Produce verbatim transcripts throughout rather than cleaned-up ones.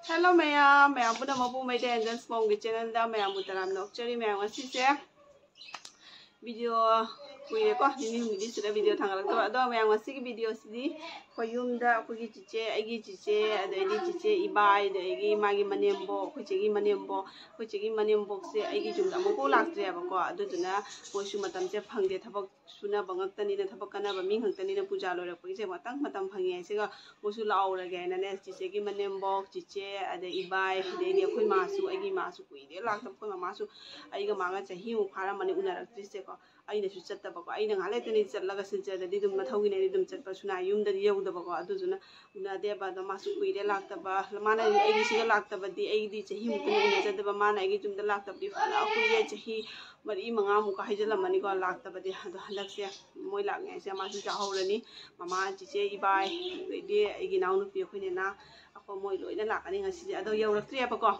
Hello ꯃꯌꯥꯝ, ꯃꯌꯥꯝ ꯄꯨꯝꯅꯃꯛꯄꯨ ꯃꯩꯇꯩ ꯑꯦꯟꯖꯦꯜꯁ ꯃꯣꯝꯒꯤ ꯆꯦꯅꯦꯜꯗ ꯃꯌꯥꯝꯕꯨ ꯇꯔꯥꯝꯅ ꯑꯣꯛꯆꯔꯤ꯫ ꯃꯌꯥꯝ, ꯉꯁꯤꯁꯦ ꯚꯤꯗꯤꯑꯣ ꯀꯨꯏꯔꯦꯀꯣ, ꯅꯤꯅꯤ ꯍꯨꯝꯅꯤꯗꯤ ꯁꯨꯔꯦ ꯚꯤꯗꯤꯑꯣ ꯊꯥꯡꯒꯠꯂꯛꯇꯕ꯫ ꯑꯗꯣ ꯃꯌꯥꯝ, ꯉꯁꯤꯒꯤ ꯚꯤꯗꯤꯑꯣꯁꯤꯗꯤ ꯑꯩꯈꯣꯏ ꯌꯨꯝꯗ ꯑꯩꯈꯣꯏꯒꯤ ꯆꯤꯆꯦ, ꯑꯩꯒꯤ ꯆꯤꯆꯦ, ꯑꯗꯩꯗꯤ ꯆꯤꯆꯦ ꯏꯕꯥꯏ, ꯑꯗꯒꯤ ꯃꯥꯒꯤ ꯃꯅꯦꯝꯕꯣꯛ, ꯑꯩꯈꯣꯏ ꯆꯦꯒꯤ ꯃꯅꯦꯝꯕꯣꯛ, ꯑꯩꯈꯣꯏ ꯆꯦꯒꯤ ꯃꯅꯦꯝꯕꯣꯛꯁꯦ ꯑꯩꯒꯤ ꯌꯨꯝꯗ ꯑꯃꯨꯛꯐꯥꯎ ꯂꯥꯛꯇ꯭ꯔꯤꯕꯀꯣ꯫ ꯑꯗꯨꯗꯨꯅ ꯃꯣꯏꯁꯨ ꯃꯇꯝꯁꯦ ꯐꯪꯗꯦ, ꯊꯕꯛ ꯁꯨꯅꯕ ꯉꯛꯇꯅꯤꯅ, ꯊꯕꯛ ꯀꯟꯅꯕ ꯃꯤ ꯉꯛꯇꯅꯤꯅ, ꯄꯨꯖꯥ ꯂꯣꯏꯔꯛꯄꯒꯤꯁꯦ ꯉꯥꯛꯇꯪ ꯃꯇꯝ ꯐꯪꯉꯤ ꯍꯥꯏꯁꯤꯒ ꯃꯣꯏꯁꯨ ꯂꯥꯛꯍꯧꯔꯒꯦ ꯍꯥꯏꯅꯅꯦ, ꯆꯤꯆꯦꯒꯤ ꯃꯅꯦꯝꯕꯣꯛ, ꯆꯤꯆꯦ, ꯑꯗꯩ ꯏꯕꯥꯏ, ꯑꯗꯩꯗꯤ ꯑꯩꯈꯣꯏ ꯃꯥꯁꯨ, ꯑꯩꯒꯤ ꯏꯃꯥꯁꯨ ꯀꯨꯏꯔꯦ ꯂꯥꯛꯇꯕ꯫ ꯑꯩꯈꯣꯏ ꯃꯃꯥꯁꯨ ꯑꯩꯒ ꯃꯥꯒ ꯆꯍꯤꯃꯨꯛ ꯐꯥꯔꯝꯃꯅꯤ ꯎꯅꯔꯛꯇ꯭ꯔꯤꯁꯦꯀꯣ꯫ ꯑꯩꯅꯁꯨ ꯆꯠꯇꯕꯀꯣ, ꯑꯩꯅ ꯉꯥꯏꯍꯥꯛ ꯂꯩꯇꯅ ꯆꯠꯂꯒ ꯁꯤꯜꯆꯔꯗꯗꯤ ꯑꯗꯨꯝ ꯃꯊꯧꯒꯤꯅꯦ ꯑꯩꯅ ꯑꯗꯨꯝ ꯆꯠꯄ, ꯁꯨꯅꯥ ꯌꯨꯝꯗꯗꯤ ꯌꯧꯗꯕꯀꯣ꯫ ꯑꯗꯨꯗꯨꯅ ꯎꯅꯗꯦꯕ꯫ ꯑꯗꯣ ꯃꯥꯁꯨ ꯀꯨꯏꯔꯦ ꯂꯥꯛꯇꯕ, ꯃꯥꯅ ꯑꯩꯒꯤꯁꯤꯒ ꯂꯥꯛꯇꯕꯗꯤ, ꯑꯩꯗꯤ ꯆꯍꯤꯃꯨꯛꯇꯅ ꯎꯅꯖꯗꯕ, ꯃꯥꯅ ꯑꯩꯒꯤ ꯌꯨꯝꯗ ꯂꯥꯛꯇꯕꯗꯤ ꯐꯅ ꯀꯨꯏꯔꯦ, ꯆꯍꯤ ꯃꯔꯤ ꯃꯉꯥꯃꯨꯛꯀ ꯍꯥꯏꯖꯤꯜꯂꯝꯃꯅꯤꯀꯣ ꯂꯥꯛꯇꯕꯗꯤ꯫ ꯑꯗꯣ ꯍꯟꯗꯛꯁꯦ ꯃꯣꯏ ꯂꯥꯛꯅꯤ ꯍꯥꯏꯁꯦ ꯃꯥꯁꯨ ꯌꯥꯎꯍꯧꯔꯅꯤ꯫ ꯃꯃꯥ, ꯆꯤꯆꯦ, ꯏꯕꯥꯏ, ꯑꯗꯩꯗꯤ ꯑꯩꯒꯤ ꯏꯅꯥꯎꯅꯨꯄꯤ, ꯑꯩꯈꯣꯏ ꯅꯦꯅꯥ, ꯑꯩꯈꯣꯏ ꯃꯣꯏ ꯂꯣꯏꯅ ꯂꯥꯛꯀꯅꯤ ꯉꯁꯤꯁꯦ꯫ ꯑꯗꯣ ꯌꯧꯔꯛꯇ꯭ꯔꯤꯑꯕꯀꯣ꯫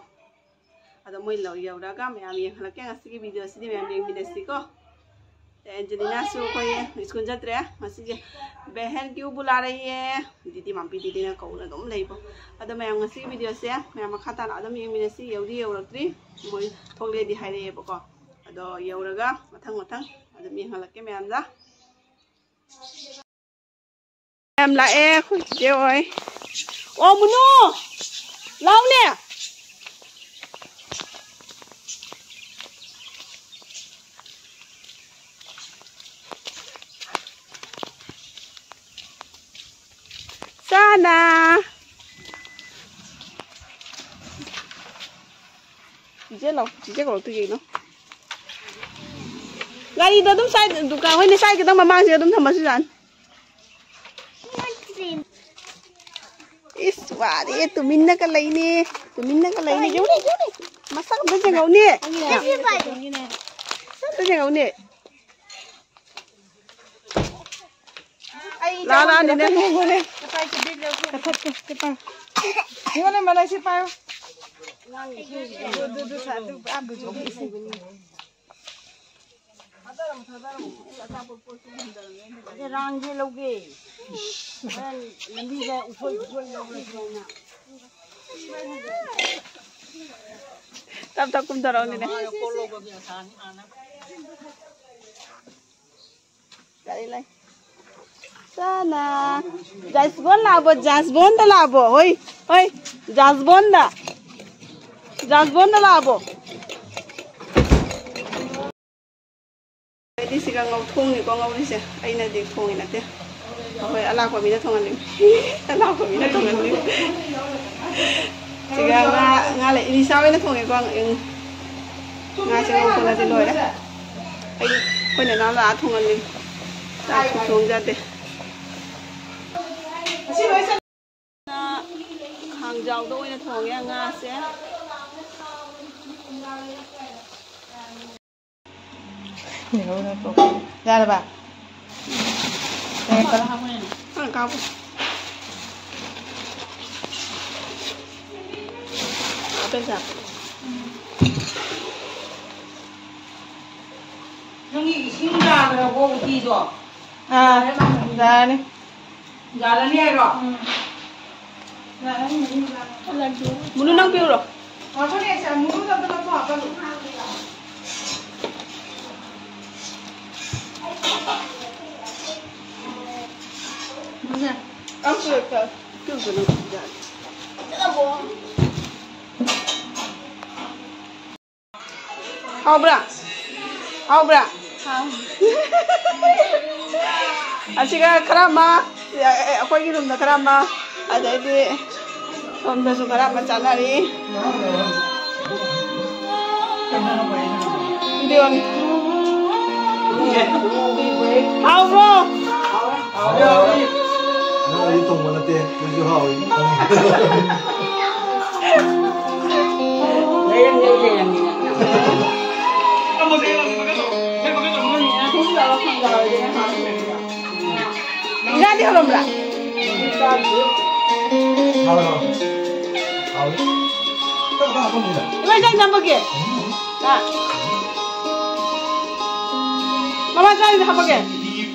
ꯑꯗꯣ ꯃꯣꯏ ꯂꯧ ꯌꯧꯔꯒ ꯃꯌꯥꯝ ꯌꯦꯡꯍꯜꯂꯛꯀꯦ꯫ ꯉꯁꯤꯒꯤ ꯚꯤꯗꯤꯑꯣꯁꯤꯗꯤ ꯃꯌꯥꯝ ꯌꯦꯡꯃꯤꯟꯅꯁꯤꯀꯣ꯫ ꯑꯦꯟꯖꯦꯂꯤꯅꯥꯁꯨ ꯑꯩꯈꯣꯏ ꯁ꯭ꯀꯨꯜ ꯆꯠꯇ꯭ꯔꯦ ꯉꯁꯤꯁꯦ꯫ ꯕꯦꯍꯦꯟ ꯀ꯭ꯌꯨ ꯕꯨꯂꯥ ꯔꯍꯤ ꯍꯦ꯫ ꯗꯤꯗꯤ ꯃꯥꯝꯄꯤ ꯗꯤꯗꯤꯅ ꯀꯧꯅ ꯑꯗꯨꯝ ꯂꯩꯀꯣ꯫ ꯑꯗꯣ ꯃꯌꯥꯝ, ꯉꯁꯤꯒꯤ ꯚꯤꯗꯤꯑꯣꯁꯦ ꯃꯌꯥꯝ ꯃꯈꯥ ꯇꯥꯅ ꯑꯗꯨꯝ ꯌꯦꯡꯃꯤꯟꯅꯁꯤ꯫ ꯌꯧꯗꯤ ꯌꯧꯔꯛꯇ꯭ꯔꯤ, ꯃꯣꯏ ꯊꯣꯛꯂꯦꯗꯤ ꯍꯥꯏꯔꯛꯑꯦꯕꯀꯣ꯫ ꯑꯗꯣ ꯌꯧꯔꯒ ꯃꯊꯪ ꯃꯊꯪ ꯑꯗꯨꯝ ꯌꯦꯡꯍꯜꯂꯛꯀꯦ ꯃꯌꯥꯝꯗ꯫ ꯌꯥꯝ ꯂꯥꯛꯑꯦ ꯑꯩꯈꯣꯏ ꯆꯤꯆꯦ ꯍꯣꯏ꯫ ꯑꯣ ꯃꯨꯅꯨ, ꯂꯥꯎꯅꯦ꯫ ꯆꯥꯅ꯫ ꯆꯤꯆꯦ ꯂꯥꯎ, ꯆꯤꯆꯦ ꯀꯧꯔꯛꯇꯣꯏ ꯀꯩꯅꯣ? ꯒꯥꯔꯤꯗꯣ ꯑꯗꯨꯝ ꯁ꯭ꯋꯥꯏꯗ, ꯗꯨꯀꯥꯟ ꯍꯣꯏꯅꯦ, ꯁ꯭ꯋꯥꯏ ꯈꯤꯇꯪ ꯃꯃꯥꯡꯁꯤꯗ ꯑꯗꯨꯝ ꯊꯝꯃꯁꯨ ꯌꯥꯅꯤ꯫ ꯏꯁ, ꯋꯥꯔꯦ, ꯇꯨꯃꯤꯟꯅꯒ ꯂꯩꯅꯦ, ꯇꯨꯃꯤꯟꯅꯒ ꯂꯩꯅꯦ꯫ ꯌꯦꯡꯉꯨꯅꯦ, ꯌꯦꯡꯉꯨꯅꯦ, ꯃꯁꯛ ꯑꯝꯇ ꯌꯦꯡꯍꯧꯅꯦ꯫ ꯁꯤ ꯑꯝꯇ ꯌꯦꯡꯍꯧꯅꯦ꯫ ꯑꯩ ꯂꯥ, ꯂꯥ, ꯅꯦꯅꯦ꯫ ꯀꯊꯠꯀꯦ, ꯀꯦ ꯄꯥꯏꯌꯨ꯫ ꯅꯦꯅꯦ, ꯃꯅꯥꯏꯁꯤ ꯄꯥꯏꯌꯨ꯫ ꯑꯗꯨ, ꯑꯗꯨ, ꯑꯗꯨ, ꯑꯗꯨ, ꯑꯗꯨ, ꯑꯗꯨ, ꯑꯗꯨ, ꯑꯗꯨ ꯔꯥꯡꯁꯦ ꯂꯧꯒꯦ꯫ ꯍꯣꯔꯦꯟ ꯂꯝꯕꯤꯗ ꯎꯁꯣꯏ, ꯎꯁꯣꯏ ꯂꯧꯔꯁꯦꯅ꯫ ꯇꯞ ꯇꯞ ꯀꯨꯝꯊꯔꯛꯎꯅꯤꯅꯦ꯫ ꯀꯔꯤ ꯂꯩ? ꯆꯥꯅ꯫ ꯖꯥꯁꯕꯣꯟ ꯂꯥꯛꯑꯕꯣ? ꯖꯥꯁꯕꯣꯟꯗ ꯂꯥꯛꯑꯕꯣ? ꯍꯣꯏ, ꯍꯣꯏ꯫ ꯖꯥꯁꯕꯣꯟꯗ꯫ ꯖꯥꯁꯕꯣꯟꯗ ꯂꯥꯛꯑꯕꯣ? ꯑꯩꯗꯤ ꯁꯤꯒ ꯉꯧ ꯊꯣꯡꯉꯤꯀꯣ, ꯉꯧꯔꯤꯁꯦ꯫ ꯑꯩꯅꯗꯤ ꯊꯣꯡꯉꯤ ꯅꯠꯇꯦ꯫ ꯑꯩꯈꯣꯏ ꯑꯂꯥꯛꯄ ꯃꯤꯅ ꯊꯣꯡꯍꯜꯂꯤ꯫ ꯑꯂꯥꯛꯄ ꯃꯤꯅ ꯊꯣꯡꯍꯜꯂꯤ꯫ ꯁꯤꯒ ꯉꯥ, ꯉꯥ ꯂꯩ꯫ ꯏꯂꯤꯁꯥ ꯑꯣꯏꯅ ꯊꯣꯡꯉꯦꯀꯣ꯫ ꯎꯝ꯫ ꯉꯥꯁꯦ ꯉꯧꯕꯅꯗꯤ ꯂꯣꯏꯔꯦ꯫ ꯑꯩ, ꯑꯩꯈꯣꯏ ꯅꯅꯥꯎ ꯂꯥꯛꯑ ꯊꯣꯡꯍꯜꯂꯤ꯫ ꯆꯥꯛꯁꯨ ꯊꯣꯡꯖꯗꯦ꯫ ꯈꯥꯡꯖꯥꯎꯗ ꯑꯣꯏꯅ ꯊꯣꯡꯉꯦ ꯉꯥꯁꯦ꯫ ꯌꯥꯔꯕ? ꯌꯥꯔꯦ, ꯐꯔꯦ꯫ ꯈꯔ ꯀꯥꯞꯄꯣ꯫ ꯍꯥꯞꯄꯦ, ꯆꯥ꯫ ꯅꯪꯒꯤ ꯏꯁꯤꯡ ꯌꯥꯗ꯭ꯔꯕꯣ, ꯎꯇꯤꯗꯣ? ꯑꯥ, ꯌꯥꯔꯅꯤ꯫ ꯌꯥꯔꯅꯤ ꯍꯥꯏꯔꯣ? ꯎꯝ꯫ ꯌꯥꯔꯅꯤ, ꯃꯍꯤ ꯌꯥꯔꯅꯤ꯫ ꯃꯨꯅꯨ, ꯅꯪ ꯄꯤꯔꯨꯔꯣ꯫ ꯉꯥꯏꯈꯣꯅꯦ, ꯁꯦ, ꯃꯨꯅꯨꯗ ꯑꯝꯇ ꯂꯧꯊꯣꯛ ꯍꯥꯞꯄꯜꯂꯣ꯫ ꯃꯨꯅꯨ꯫ ꯑꯝ, ꯄꯤꯔꯨꯔꯣ, ꯄꯤꯔꯨꯔꯣ, ꯄꯤꯔꯨꯔꯣ, ꯌꯥꯔꯅꯤ꯫ ꯍꯥꯎꯕ꯭ꯔꯥ? ꯍꯥꯎꯕ꯭ꯔꯥ? ꯍꯥꯎ꯫ ꯑꯁꯤꯒ ꯈꯔ ꯑꯃ, ꯑꯩꯈꯣꯏꯒꯤ ꯔꯨꯝꯗ ꯈꯔ ꯑꯃ, ꯑꯗꯩꯗꯤ ꯁꯣꯝꯗꯁꯨ ꯈꯔ ꯑꯃ ꯆꯥꯅꯔꯤ꯫ ꯚꯤꯗꯤꯑꯣꯅꯤ꯫ ꯍꯥꯎꯕ꯭ꯔꯣ? ꯍꯥꯎꯋꯦ, ꯍꯥꯎꯋꯦ꯫ ꯅꯪ ꯑꯩ ꯊꯣꯡꯕ ꯅꯠꯇꯦ, ꯅꯪꯁꯨ ꯍꯥꯎꯋꯤ꯫ ꯂꯩꯔꯝꯗꯦ, ꯂꯩꯔꯝꯃꯤꯅ꯫ ꯏꯟꯖꯥꯡꯗꯤ ꯍꯧꯔꯝꯕ꯭ꯔꯥ? ꯍꯥꯎꯋꯦ, ꯍꯥꯎꯋꯦ꯫ ꯍꯥꯎꯋꯦ꯫ ꯈꯔ ꯈꯔ ꯍꯥꯞꯄꯝꯃꯤꯗ꯫ ꯏꯃꯥ, ꯏꯟꯖꯥꯡ ꯆꯥꯝꯃꯒꯦ꯫ ꯂꯥ꯫ ꯃꯃꯥ, ꯆꯥꯔꯤꯗ ꯍꯥꯞꯄꯒꯦ꯫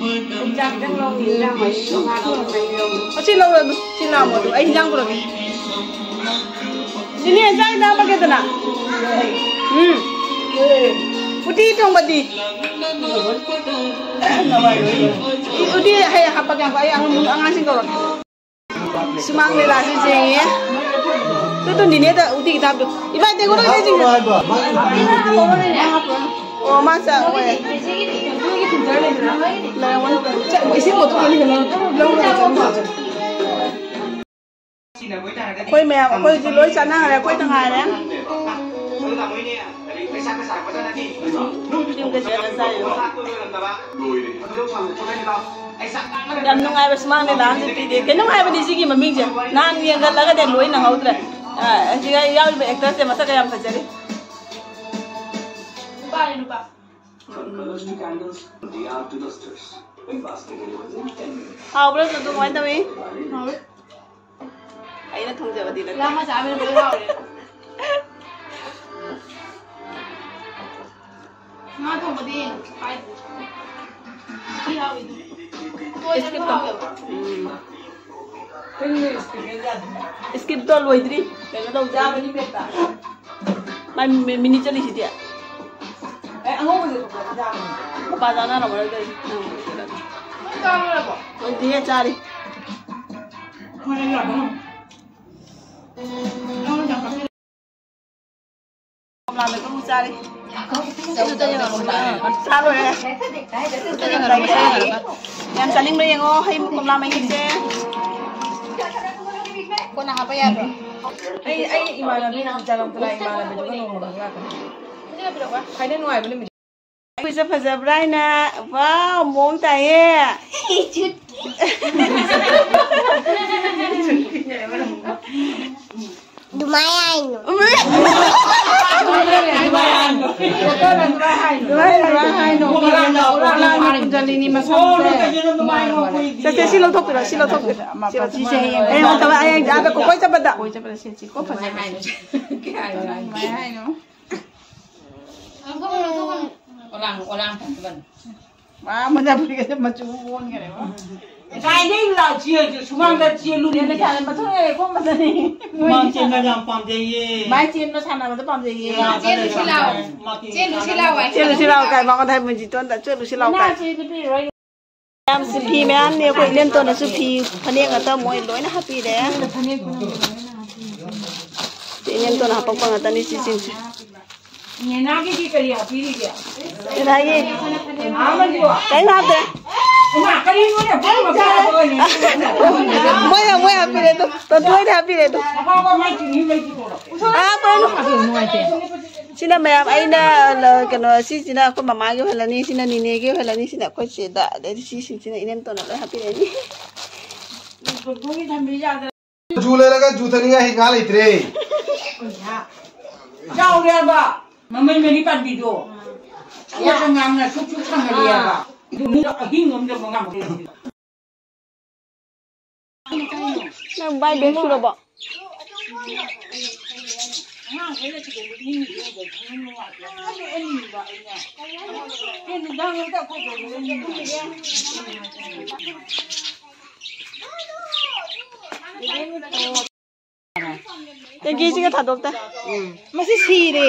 ꯆꯥꯛꯇꯪ ꯂꯧꯒꯦ, ꯏꯟꯖꯥꯡ ꯃꯍꯤ ꯃꯉꯥ ꯂꯧꯒꯦ, ꯃꯍꯤ ꯂꯧꯒꯦ꯫ ꯑꯁꯤ ꯂꯧꯔꯣ ꯑꯗꯨ꯫ ꯁꯤ ꯂꯥꯝꯃꯣ ꯑꯗꯨ꯫ ꯑꯩ ꯏꯟꯖꯥꯡ ꯄꯨꯔꯛꯀꯦ꯫ ꯏꯅꯦ, ꯆꯥꯛ ꯍꯤꯗꯥꯛ ꯍꯥꯞꯄꯛꯀꯦꯗꯅ꯫ ꯎꯝ꯫ ꯎꯇꯤ ꯊꯣꯡꯕꯗꯤ? ꯎꯇꯤ ꯍꯌꯦꯡ ꯍꯥꯞꯄꯛꯀꯦ, ꯉꯥꯏꯈꯣ, ꯑꯩ ꯑꯉꯥꯡ-, ꯑꯉꯥꯡꯁꯤꯡ ꯀꯧꯔꯛꯀꯦ꯫ ꯁꯨꯃꯥꯡ ꯂꯤꯂꯥꯁꯤ ꯌꯦꯡꯉꯦ꯫ ꯇꯨ, ꯇꯨ, ꯅꯤꯅꯦꯗ ꯎꯇꯤ ꯈꯤꯇ ꯍꯥꯞꯄꯤꯌꯨ꯫ ꯏꯃꯥ, ꯇꯦꯡꯀꯣꯠ ꯑꯝꯇ ꯆꯤꯡꯉꯨ꯫ ꯑꯣ, ꯃꯥ ꯆꯥꯛ ꯑꯣꯏ꯫ ꯂꯩꯔꯝꯒꯅꯤ꯫ ꯏꯁꯤꯡ ꯕꯣꯇꯜ ꯑꯅꯤ ꯈꯛ ꯂꯧꯔꯒ ꯆꯠꯂꯨ꯫ ꯑꯩꯈꯣꯏ ꯃꯌꯥꯝ, ꯑꯩꯈꯣꯏ ꯍꯧꯖꯤꯛ ꯂꯣꯏ ꯆꯥꯟꯅꯈ꯭ꯔꯦ, ꯑꯩꯈꯣꯏꯗ ꯉꯥꯏꯔꯦ꯫ ꯌꯨꯝꯗ ꯆꯠꯂ ꯆꯥꯏꯌꯦ꯫ ꯌꯥꯝ ꯅꯨꯡꯉꯥꯏꯕ ꯁꯨꯃꯥꯡ ꯂꯤꯂꯥ ꯑꯃꯁꯨ ꯄꯤꯔꯦ꯫ ꯀꯩꯅꯣꯝ ꯍꯥꯏꯕꯅꯤ ꯁꯤꯒꯤ ꯃꯃꯤꯡꯁꯦ, ꯅꯍꯥꯟ ꯌꯦꯡꯒꯠꯂꯒꯅꯦ ꯂꯣꯏ ꯅꯪꯍꯧꯗ꯭ꯔꯦ꯫ ꯑ, ꯑꯁꯤꯒ ꯌꯥꯎꯔꯤꯕ actorꯁꯦ ꯃꯁꯛꯀ ꯌꯥꯝ ꯐꯖꯔꯤ꯫ ꯅꯨꯄꯥꯅꯤ, ꯅꯨꯄꯥ꯫ ꯍꯥꯎꯕ꯭ꯔꯣ, ꯆꯨꯗꯨ? ꯀꯃꯥꯏꯅ ꯇꯧꯏ? ꯍꯥꯎꯋꯦ꯫ ꯑꯩꯅ ꯊꯣꯡꯖꯕꯗꯤ ꯅꯠꯇꯦ꯫ ꯏꯌꯥꯝꯕ ꯆꯥꯕꯅ ꯂꯣꯏ ꯍꯥꯎꯔꯦ꯫ ꯉꯥ ꯊꯣꯡꯕꯗꯤ ꯍꯥꯏꯗꯦ꯫ ꯎꯇꯤ ꯍꯥꯎꯋꯤꯗꯨ꯫ ꯎꯇꯣꯏ ꯆꯥꯕ ꯍꯥꯎꯋꯦꯕ꯫ ꯎꯝ꯫ Skipꯇꯣ ꯂꯣꯏꯗ꯭ꯔꯤ꯫ ꯀꯩꯅꯣ ꯇꯧꯗ꯭ꯔꯤ꯫ ꯃꯥꯏ ꯃꯤ-, ꯃꯤꯅꯤꯠ ꯆꯠꯂꯤꯁꯤꯗꯤ꯫ ꯑꯦ, ꯑꯉꯧꯕꯁꯦ ꯊꯣꯛꯄ ꯆꯥꯕꯅꯤ꯫ ꯃꯄꯥ ꯆꯥꯅꯔꯝꯃꯔꯣꯏ ꯀꯩꯅꯣ꯫ ꯅꯪ ꯂꯣꯏꯗ꯭ꯔꯤ꯫ ꯆꯥꯔꯤ꯫ ꯀꯣꯝꯂꯥ ꯃꯦꯠꯄ ꯑꯃꯨꯛ ꯆꯥꯔꯤ꯫ ꯆꯥ ꯂꯣꯏꯔꯦ꯫ ꯌꯥꯝ ꯆꯥꯅꯤꯡꯕ꯭ꯔꯥ ꯌꯦꯡꯉꯣ, ꯍꯩ ꯀꯣꯝꯂꯥ ꯃꯍꯤꯁꯦ꯫ ꯀꯣꯟꯅ ꯍꯥꯞꯄ ꯌꯥꯕ꯭ꯔꯣ? ꯑꯩ, ꯑꯩ ꯏꯃꯥꯟꯅꯕꯤ ꯖꯔꯝꯇꯂꯥ ꯏꯃꯥꯟꯅꯕꯤꯗꯨꯒ ꯅꯣꯡꯃ ꯍꯪꯉꯛꯀꯅꯤ꯫ ꯈ꯭ꯋꯥꯏꯗꯩ ꯅꯨꯡꯉꯥꯏꯕ ꯅꯨꯃꯤꯠ꯫ ꯑꯩꯈꯣꯏꯁꯦ ꯐꯖꯕ꯭ꯔꯥ ꯍꯥꯏꯅ꯫ ꯋꯥꯎ, ꯃꯑꯣꯡ ꯇꯥꯏꯌꯦ꯫ ꯑꯗꯨꯃꯥꯏ ꯍꯥꯏꯅꯨ꯫ ꯑꯗꯨꯃꯥꯏ ꯍꯥꯏꯅꯨ꯫ ꯀꯨꯟꯖꯂꯤꯅꯤ ꯃꯁꯝꯁꯦ꯫ ꯁꯦ, ꯁꯦ, ꯁꯤ ꯂꯧꯊꯣꯛꯄꯤꯔꯣ, ꯁꯤ ꯂꯧꯊꯣꯛꯄꯤꯔꯣ꯫ ꯁꯤꯁꯦ ꯍꯌꯦꯡ, ꯍꯌꯦꯡ ꯅꯠꯇꯕ, ꯍꯌꯦꯡ ꯑꯥꯗ ꯀꯣꯏ ꯆꯠꯄꯗ꯫ ꯀꯣꯏ ꯆꯠꯄꯗ ꯁꯦꯠꯁꯤ꯫ ꯀꯣ ꯐꯖꯅ꯫ ꯑꯗꯨꯃꯥꯏ ꯍꯥꯏꯅꯨ꯫ ꯑꯣꯂꯥꯡ, ꯑꯣꯂꯥꯡ ꯐꯖꯕꯅꯤ꯫ ꯃꯥ ꯃꯖꯥ ꯐꯨꯔꯤꯠꯀꯁꯦ ꯃꯆꯨ ꯑꯣꯟꯈ꯭ꯔꯦꯕ꯫ ꯉꯁꯥꯏꯗꯩ ꯂꯥꯛ ꯆꯦꯜꯁꯦ ꯁꯨꯃꯥꯡꯗ ꯆꯦꯜꯂꯨꯔꯦ꯫ ꯆꯦꯜꯂꯦ, ꯆꯦꯜꯂꯦ, ꯃꯊꯧ ꯂꯩꯔꯦ, ꯀꯣꯝꯕꯗꯅꯤ꯫ ꯃꯥ ꯆꯦꯟꯕ ꯌꯥꯝ ꯄꯥꯝꯖꯩꯌꯦ꯫ ꯃꯥꯏ ꯆꯦꯟꯕ ꯁꯥꯟꯅꯕꯗ ꯄꯥꯝꯖꯩꯌꯦ꯫ ꯆꯦꯜꯂꯨꯁꯤ ꯂꯥꯎ꯫ ꯃꯥ ꯆꯦꯟꯕ ꯆꯦꯜꯂꯨꯁꯤ ꯂꯥꯎ ꯍꯥꯏ꯫ ꯆꯦꯜꯂꯨꯁꯤ ꯂꯥꯎ ꯀꯥꯏ ꯃꯉꯣꯟꯗ ꯍꯥꯏ ꯃꯨꯟꯖꯤꯠꯇꯣꯟꯗ ꯆꯦꯜꯂꯨꯁꯤ ꯂꯥꯎ ꯀꯥꯏ꯫ ꯏꯅꯥꯁꯦ ꯅꯨꯄꯤ ꯂꯣꯏ꯫ ꯃꯌꯥꯝꯁꯦ ꯐꯤ ꯃꯌꯥꯝꯅꯤ ꯑꯩꯈꯣꯏ ꯏꯅꯦꯝꯇꯣꯟꯅꯁꯨ ꯐꯤ ꯐꯅꯦꯛ ꯉꯥꯛꯇ ꯃꯣꯏ ꯂꯣꯏꯅ ꯍꯥꯞꯄꯤꯔꯦ꯫ ꯁꯤ ꯏꯅꯦꯝꯇꯣꯟꯅ ꯍꯥꯄꯛꯄ ꯉꯥꯛꯇꯅꯤ ꯁꯤꯁꯤꯡꯁꯦ꯫ ꯅꯦꯅꯥꯒꯤꯗꯤ ꯀꯔꯤ ꯍꯥꯞꯄꯤꯔꯤꯒꯦ? ꯅꯦꯅꯥꯒꯤ ꯑꯃꯗꯣ꯫ ꯀꯔꯤꯝ ꯍꯥꯞꯇ꯭ꯔꯦ꯫ ꯏꯃꯥ, ꯀꯔꯤꯅꯣꯅꯦ? ꯕꯣꯝ ꯑꯃ ꯀꯥꯞꯄꯒꯅꯦ꯫ ꯃꯣꯏ ꯃꯣꯏ ꯍꯥꯞꯄꯤꯔꯦ ꯑꯗꯣ꯫ ꯇꯣꯟꯊꯣꯏꯅ ꯍꯥꯞꯄꯤꯔꯦ ꯑꯗꯣ꯫ ꯅꯄꯥ ꯃꯩ ꯆꯤꯡꯏ, ꯃꯩ ꯆꯤꯡꯏ꯫ ꯍꯥꯞꯄꯅꯨ꯫ ꯅꯨꯡꯉꯥꯏꯇꯦ꯫ ꯁꯤꯅ ꯃꯌꯥꯝ ꯑꯩꯅ ꯂ-, ꯀꯩꯅꯣ ꯁꯤꯁꯤꯅ ꯑꯩꯈꯣꯏ ꯃꯃꯥꯒꯤ ꯑꯣꯏꯍꯜꯂꯅꯤ, ꯁꯤꯅ ꯅꯤꯅꯦꯒꯤ ꯑꯣꯏꯍꯜꯂꯅꯤ, ꯁꯤꯅ ꯑꯩꯈꯣꯏ ꯆꯦꯗ, ꯑꯗꯩꯗꯤ ꯁꯤꯁꯤꯡꯁꯤꯅ ꯏꯅꯦꯝꯇꯣꯟꯅ ꯂꯣꯏ ꯍꯥꯞꯄꯤꯔꯅꯤ꯫ ꯖꯨ ꯂꯩꯔꯒ ꯖꯨ ꯊꯛꯅꯤꯡꯉꯥꯏ ꯉꯥ ꯂꯩꯇ꯭ꯔꯦ꯫ ꯆꯥꯎꯔꯦꯕ ꯃꯃꯩ ꯃꯔꯤ ꯄꯥꯟꯕꯤꯗꯣ꯫ ꯑꯃꯇ ꯉꯥꯡꯅ ꯁꯨꯛ ꯁꯨꯛ ꯁꯥꯟꯅꯔꯦꯕ꯫ ꯑꯗꯨ ꯃꯤ ꯑꯍꯤꯡ ꯑꯃꯗ ꯃꯉꯥ ꯃꯔꯤ ꯅꯪ ꯕꯥꯏ ꯕꯦꯛ ꯁꯨꯔꯕꯣ? ꯇꯦꯡꯀꯤꯁꯤꯒ ꯊꯥꯗꯣꯛꯇꯦ꯫ ꯎꯝ꯫ ꯃꯁꯤ ꯁꯤꯔꯦ꯫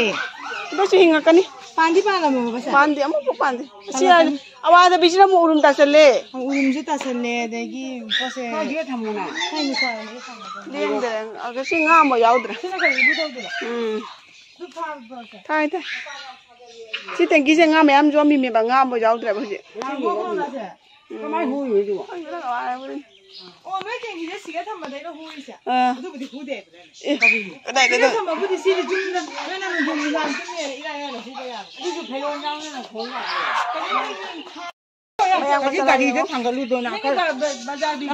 ꯁꯤꯗꯁꯨ ꯍꯤꯡꯉꯛꯀꯅꯤ꯫ ꯄꯥꯟꯗꯤ ꯄꯥꯜꯂꯝꯃꯕ ꯁꯦ? ꯄꯥꯟꯗꯦ, ꯑꯃꯨꯛꯐꯥꯎ ꯄꯥꯟꯗꯦ꯫ ꯁꯤ ꯄꯥꯜꯂꯛꯀꯅꯤ꯫ ꯑꯋꯥꯗꯕꯤꯁꯤꯅ ꯑꯃꯨꯛ ꯎꯔꯨꯝ ꯇꯥꯁꯜꯂꯦ꯫ ꯎꯔꯨꯝꯁꯨ ꯇꯥꯁꯜꯂꯦ, ꯑꯗꯒꯤ ꯄꯣꯠꯁꯦ ꯁ꯭ꯋꯥꯏꯁꯤꯗ ꯊꯝꯃꯣꯅ꯫ ꯂꯦꯡꯗ꯭ꯔꯦ꯫ ꯑꯗ ꯁꯤ ꯉꯥ ꯑꯃ ꯌꯥꯎꯗ꯭ꯔꯦ꯫ ꯁꯤꯅ ꯀꯔꯤꯒꯤ ꯇꯧꯗꯣꯏꯕ? ꯎꯝ꯫ ꯊꯥꯏ, ꯊꯥꯏ꯫ ꯁꯤ ꯇꯦꯡꯀꯤꯁꯦ ꯉꯥ ꯃꯌꯥꯝ ꯌꯣꯝꯃꯤꯃꯦꯕ, ꯉꯥ ꯑꯃꯐꯥꯎ ꯌꯥꯎꯗ꯭ꯔꯦꯕ ꯍꯧꯖꯤꯛ꯫ ꯉꯥ ꯌꯣꯝꯃꯤꯔꯣ? ꯎꯝ꯫ ꯀꯃꯥꯏ ꯍꯨꯔꯤꯅꯣ ꯑꯗꯨꯕꯣ? ꯈꯪꯗꯦꯗ ꯀꯃꯥꯏ ꯍꯨꯔꯤꯅꯣ꯫ ꯑꯣ, ꯅꯣꯏ ꯇꯦꯡꯀꯤꯁꯦ ꯁꯤꯒ ꯊꯝꯕꯗꯩꯔꯣ ꯍꯨꯔꯤꯁꯦ? ꯑꯥ꯫ ꯑꯗꯨꯕꯨꯗꯤ ꯍꯨꯗꯦ꯫ ꯑꯦ, ꯀꯔꯤꯅꯣ? ꯀꯗꯥꯏꯗꯅꯣ? ꯁꯤꯒ ꯊꯝꯕꯕꯨꯗꯤ ꯁꯤꯗꯤ ꯌꯨꯝꯗ ꯅꯣꯏꯅ ꯅꯨꯡꯊꯤꯜ ꯅꯨꯡꯗꯥꯡ ꯇꯨꯝꯃꯦꯅ ꯏꯔꯥꯏ ꯂꯥꯏꯅ ꯍꯨꯕ ꯌꯥꯕ꯫ ꯑꯗꯨꯁꯨ ꯐꯤꯔꯣꯜ ꯌꯥꯎꯗꯅ ꯍꯨ ꯌꯥꯕ꯫ ꯃꯌꯥꯝ ꯑꯗꯒꯤ ꯒꯥꯔꯤꯗ ꯊꯥꯡꯒꯠꯂꯨꯗꯣꯏꯅ ꯅꯪꯒꯤ ꯈꯔ ꯕ-, ꯕ-, ꯕꯖꯥꯔ ꯕꯦꯒ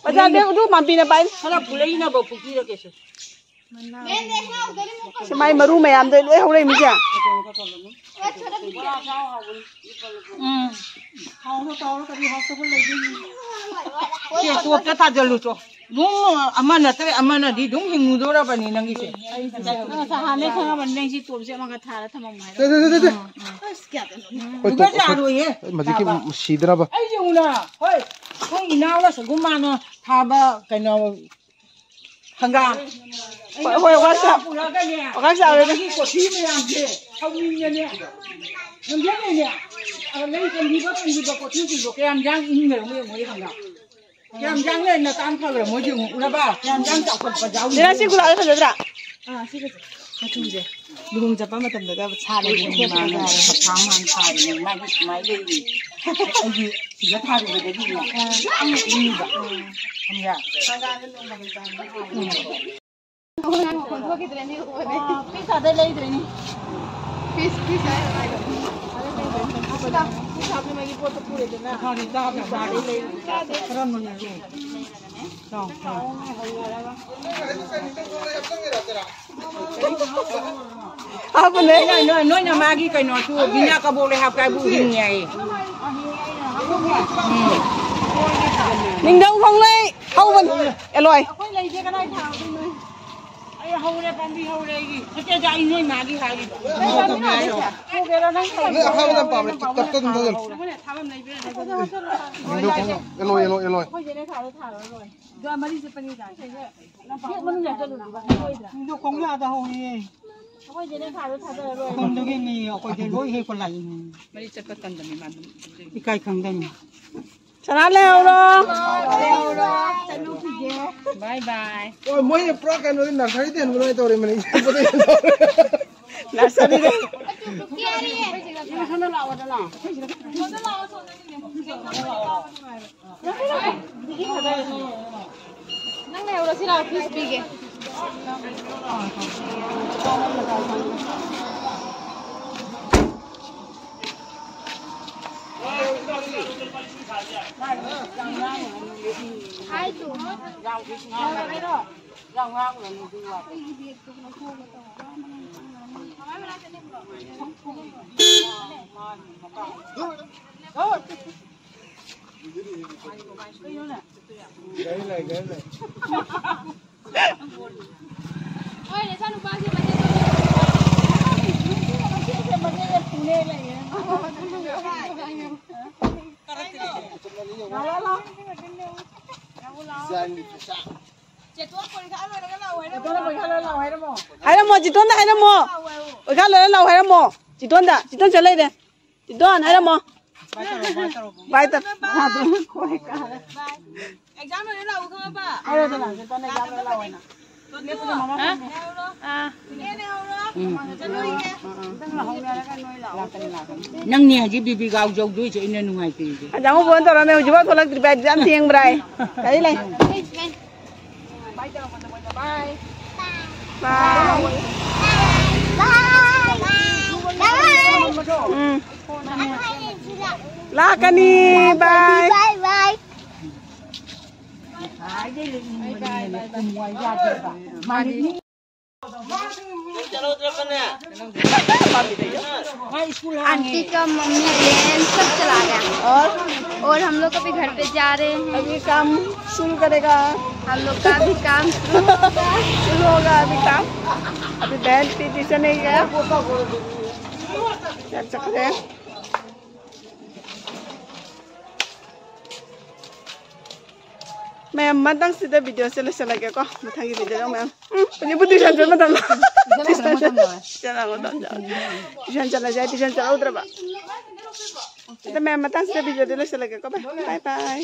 ꯕꯖꯥꯔ ꯕꯦꯒ ꯑꯗꯨ ꯃꯥꯝꯕꯤꯅ ꯄꯥꯏ꯫ ꯈꯔ ꯄꯨꯔꯛꯏꯅꯕ ꯄꯨꯈꯤꯔꯒꯦꯁꯦ꯫ ꯁꯤ ꯃꯥꯏ ꯃꯔꯨ ꯃꯌꯥꯝꯗꯣ ꯂꯣꯏ ꯍꯧꯔꯛꯏ ꯃꯤꯁꯦ꯫ ꯎꯝ꯫ ꯁꯦ, ꯇꯣꯞꯇ ꯊꯥꯖꯤꯜꯂꯨ ꯆꯣ꯫ ꯑꯗꯨꯝ ꯑꯃ ꯅꯠꯇ꯭ꯔ ꯑꯃꯅꯗꯤ ꯑꯗꯨꯝ ꯍꯤꯡꯉꯨꯗꯣꯔꯕꯅꯤ ꯅꯪꯒꯤꯁꯦ꯫ ꯅꯪ ꯉꯁꯥꯏ ꯍꯥꯟꯅꯩ ꯈꯪꯉꯕꯅꯤ ꯅꯪ ꯁꯤ ꯇꯣꯞꯁꯦ ꯑꯃꯒ ꯊꯥꯔ ꯊꯝꯃꯝꯃꯣ ꯍꯥꯏꯔꯣ꯫ ꯁꯦ, ꯁꯦ, ꯁꯦ, ꯁꯦ꯫ ꯎꯝ, ꯎꯝ꯫ ꯍꯣꯏ, ꯇꯣꯞ, ꯌꯥꯔꯣꯏꯌꯦ꯫ ꯑꯩ ꯃꯁꯤꯒꯤ ꯁꯤꯗꯅꯕ꯫ ꯑꯩ ꯌꯦꯡꯉꯨꯅ꯫ ꯍꯣꯏ꯫ ꯏꯅꯥꯎꯅ ꯁꯒꯨꯝ ꯃꯥꯅ ꯊꯥꯕ ꯀꯩꯅꯣ ꯍꯪꯒꯥꯝ꯫ ꯍꯣꯏ, ꯍꯣꯏ, ꯋꯥ ꯆꯥ-, ꯄꯨꯔꯛꯑꯒꯅꯦ꯫ ꯋꯥ ꯆꯥꯔꯦꯅꯦ꯫ ꯃꯥꯒꯤ ꯀꯣꯊꯤ ꯃꯌꯥꯝꯁꯦ ꯁꯧꯅꯤꯡꯉꯦꯅꯦ꯫ ꯅꯪꯖꯗꯣꯏꯅꯦ꯫ ꯑ, ꯅꯪ ꯀꯟꯕꯤꯕ ꯀꯟꯕꯤꯕ ꯀꯣꯊꯤꯁꯤꯡꯗꯣ ꯀꯌꯥꯝ ꯌꯥꯡ ꯏꯟꯈ꯭ꯔꯕꯅꯣ ꯌꯦꯡꯉꯣ, ꯍꯪꯒꯥꯝ꯫ ꯀꯌꯥꯝ ꯌꯥꯡꯅ ꯅꯇꯥꯟ ꯐꯈ꯭ꯔꯦ ꯃꯣꯏꯁꯦ ꯌꯦꯡꯉꯣ꯫ ꯎꯔꯕ? ꯀꯌꯥꯝ ꯌꯥꯡ ꯆꯥꯎꯈꯠꯄ ꯌꯥꯎꯔꯤ꯫ ꯅꯦ, ꯁꯤ ꯒꯨꯂꯥꯞꯁꯦ ꯐꯖꯗ꯭ꯔꯥ? ꯑꯥ, ꯁꯤꯒꯁꯦ꯫ ꯃꯆꯨꯁꯦ꯫ ꯂꯨꯍꯣꯡ ꯆꯠꯄ ꯃꯇꯝꯗꯒ ꯁꯥꯠꯂꯗꯤ ꯍꯣꯏ, ꯍꯣꯏ, ꯍꯣꯏ, ꯍꯣꯏ꯫ ꯍꯞꯇꯥ ꯑꯃ ꯍꯥꯟꯅ ꯊꯥꯔꯤꯅꯦ꯫ ꯃꯥꯒꯤ ꯁꯨꯃꯥꯏꯅ ꯂꯩꯔꯤ꯫ ꯑꯩꯒꯤ ꯁꯤꯗ ꯊꯥꯔꯨꯕꯗꯒꯤꯅꯦ꯫ ꯑꯥ꯫ ꯌꯥꯝꯅ ꯏꯪꯉꯤꯕ꯫ ꯈꯪꯕ꯭ꯔꯥ? ꯎꯝ꯫ ꯄꯤꯁ ꯑꯗꯩ ꯂꯩꯗꯣꯏꯅꯤ꯫ ꯄꯤꯁ, ꯄꯤꯁ ꯍꯥꯏꯔ ꯍꯥꯏꯔꯣ꯫ ꯑꯗꯩ ꯂꯩꯗꯣꯏꯅꯤ꯫ ꯑꯗꯨꯒ ꯄꯤꯁ ꯍꯥꯞꯅꯕꯒꯤ ꯄꯣꯠꯇꯣ ꯄꯨꯔꯦꯗꯅ꯫ ꯄꯤꯁ ꯑꯗꯩ ꯂꯩ-, ꯀꯔꯝꯕꯅꯣ? ꯆꯥꯎ, ꯆꯥꯎ꯫ ꯍꯥꯞꯄꯅꯦ꯫ ꯅꯣꯏ, ꯅꯣꯏ, ꯅꯣꯏꯅ ꯃꯥꯒꯤ ꯀꯩꯅꯣꯁꯨ ꯕꯤꯅꯥ ꯀꯕꯣꯛ ꯂꯩ ꯍꯥꯞꯀꯦ ꯍꯥꯏꯕꯨ ꯍꯤꯡꯉꯦ ꯍꯥꯏꯌꯦ꯫ ꯎꯝ꯫ ꯅꯤꯡꯊꯧ ꯈꯣꯡꯂꯩ ꯍꯧꯕꯅꯤ꯫ ꯑꯦꯂꯣꯏ꯫ ꯑꯩꯈꯣꯏ ꯂꯩꯁꯦ ꯀꯗꯥꯏ ꯊꯥꯗꯣꯏꯅꯣ? ꯑꯩ ꯍꯧꯔꯦ, ꯄꯥꯝꯕꯤ ꯍꯧꯔꯦ ꯑꯩꯒꯤ꯫ ꯅꯠꯇꯦꯗ, ꯑꯩ ꯅꯣꯏ ꯃꯥꯒꯤ ꯍꯥꯏꯔꯤꯕ꯫ ꯄꯨꯒꯦꯔꯣ ꯅꯪ? ꯅꯣꯏ ꯑꯍꯥꯕꯗ ꯄꯥꯝꯃꯦ, ꯀꯠꯇ ꯑꯗꯨꯝ ꯊꯥꯖꯤꯜꯂꯨ꯫ ꯑꯩꯈꯣꯏꯅ ꯊꯥꯐꯝ ꯂꯩꯕ꯭ꯔꯥ? ꯅꯤꯡꯊꯧ ꯈꯣꯡꯂꯩ, ꯑꯦꯂꯣꯏ, ꯑꯦꯂꯣꯏ, ꯑꯦꯂꯣꯏ꯫ ꯑꯩꯈꯣꯏ ꯆꯦꯅ ꯊꯥꯔꯣ, ꯊꯥꯔꯣ, ꯂꯣꯏꯔꯦ꯫ ꯑꯗꯣ ꯃꯔꯤ ꯆꯠꯄꯅꯤ ꯀꯥꯏꯅ꯫ ꯒꯦꯠ ꯃꯅꯨꯡꯗ ꯆꯠꯂꯨꯅꯕ ꯍꯥꯏꯔꯣꯏꯗ꯭ꯔꯥ? ꯅꯤꯡꯊꯧ ꯈꯣꯡꯂꯩ ꯑꯥꯗ ꯍꯧꯔꯤꯌꯦ꯫ ꯑꯩꯈꯣꯏ ꯆꯦꯅ ꯊꯥꯔꯣ, ꯊꯥꯗꯔ ꯂꯣꯏꯔꯦ꯫ ꯁꯣꯝꯗꯒꯤ ꯃꯤ ꯑꯩꯈꯣꯏꯗꯤ ꯂꯣꯏ ꯍꯦꯛꯄ ꯂꯥꯛꯏꯅꯦ꯫ ꯃꯔꯤ ꯆꯠꯄ ꯇꯟꯗꯕꯅꯤ ꯃꯥꯗꯤ꯫ ꯏꯀꯥꯏ ꯈꯪꯗꯕꯅꯤ꯫ ꯁꯅꯥ ꯂꯩꯍꯧꯔꯣ꯫ ꯂꯩꯍꯧꯔꯣ꯫ ꯆꯠꯂꯨꯈꯤꯒꯦ꯫ ꯕꯥꯏ ꯕꯥꯏ꯫ ꯑꯣ, ꯃꯣꯏ ꯄꯨꯔꯥ ꯀꯩꯅꯣꯗꯤ ꯅꯔꯁꯔꯤꯗ ꯍꯦꯟꯕ ꯑꯗꯨꯃꯥꯏꯅ ꯇꯧꯔꯦ ꯃꯅꯤ꯫ ꯅꯔꯁꯔꯤꯗ꯫ ꯅꯪ ꯂꯩꯍꯧꯔꯣ, ꯁꯤ ꯂꯥꯛꯑꯣ, ꯄꯤꯁ ꯄꯤꯒꯦ꯫ ꯍꯥꯏꯔꯝꯃꯣ, ꯖꯤꯇꯣꯟꯗ ꯍꯥꯏꯔꯝꯃꯣ꯫ ꯄꯩꯈꯥ ꯂꯣꯏꯔ ꯂꯥꯛꯑꯣ ꯍꯥꯏꯔꯝꯃꯣ꯫ ꯖꯤꯇꯣꯟꯗ, ꯖꯤꯇꯣꯟ ꯆꯠ ꯂꯩꯔꯦ꯫ ꯖꯤꯇꯣꯟ ꯍꯥꯏꯔꯝꯃꯣ꯫ ꯕꯥꯏ ꯇꯧꯔꯣ, ꯕꯥꯏ ꯇꯧꯔꯣ꯫ ꯑꯦꯛꯖꯥꯝ ꯂꯣꯏꯔ ꯂꯥꯛꯎ ꯈꯪꯉꯕ? ꯍꯥꯏꯔꯣꯗꯅ, ꯖꯤꯇꯣꯟ ꯑꯦꯛꯖꯥꯝ ꯂꯣꯏꯔ ꯂꯥꯛꯑꯣ ꯍꯥꯏꯅ꯫ ꯅꯦ ꯄꯨꯖꯥ ꯃꯃꯥ ꯐꯝꯃꯦ꯫ ꯑꯥ꯫ ꯅꯦ ꯂꯩꯍꯧꯔꯣ꯫ ꯎꯝ꯫ ꯆꯠꯂꯨꯈꯤꯒꯦ꯫ ꯅꯪ ꯍꯧꯅꯔꯒ ꯅꯣꯏ ꯂꯥꯛꯑꯣ꯫ ꯂꯥꯛꯀꯅꯤ, ꯂꯥꯛꯀꯅꯤ꯫ ꯅꯪꯅꯦ ꯍꯧꯖꯤꯛ ꯕꯤꯕꯤꯒꯥꯎ ꯌꯧꯗꯣꯏꯁꯦ, ꯑꯩꯅ ꯅꯨꯡꯉꯥꯏꯇ꯭ꯔꯤꯁꯦ꯫ ꯑꯗ ꯑꯃꯨꯛ ꯐꯣꯟ ꯇꯧꯔꯝꯃꯦ, ꯍꯧꯖꯤꯛꯐꯥꯎ ꯊꯣꯛꯂꯛꯇ꯭ꯔꯤ, ꯕꯦꯒ ꯌꯥꯝ ꯊꯦꯡꯕ꯭ꯔꯥ ꯍꯥꯏ꯫ ꯀꯔꯤ ꯂꯩ? ꯕꯥꯏ ꯇꯧꯔꯝꯃꯣ, ꯃꯣꯏꯗ ꯕꯥꯏ꯫ ꯕꯥꯏ꯫ ꯎꯝ꯫ ꯂꯥꯛꯀꯅꯤ, ꯕꯥꯏ꯫ ꯕꯥꯏ, ꯕꯥꯏ꯫ आंटी का मम्मी बहन सब चला गया। और? और हम लोग अभी घर पे जा रहे हैं। अभी काम शुरू करेगा। हम लोग का अभी काम शुरू होगा। शुरू होगा अभी काम। अभी बहन भी ट्यूशन नहीं गया। क्या चक्कर है? ꯃꯌꯥꯝ, ꯃꯇꯥꯡꯁꯤꯗ ꯚꯤꯗꯤꯑꯣꯁꯦ ꯂꯣꯏꯁꯤꯜꯂꯒꯦꯀꯣ꯫ ꯃꯊꯪꯒꯤ ꯚꯤꯗꯤꯑꯣꯗ ꯃꯌꯥꯝ, ꯎꯝ, ꯍꯧꯖꯤꯛꯄꯨ ꯇ꯭ꯌꯨꯁꯟ ꯆꯠꯄ ꯃꯇꯝꯂꯣ? ꯇ꯭ꯌꯨꯁꯟ ꯆꯠꯄ ꯃꯇꯝꯂꯣ? ꯇ꯭ꯌꯨꯁꯟ ꯆꯠꯂꯁꯦ, ꯇ꯭ꯌꯨꯁꯟ ꯆꯠꯍꯧꯗ꯭ꯔꯕ꯫ ꯑꯗ ꯃꯌꯥꯝ, ꯃꯇꯥꯡꯁꯤꯗ ꯚꯤꯗꯤꯑꯣꯗꯤ ꯂꯣꯏꯁꯤꯜꯂꯒꯦꯀꯣ꯫ ꯕꯥꯏ ꯕꯥꯏ꯫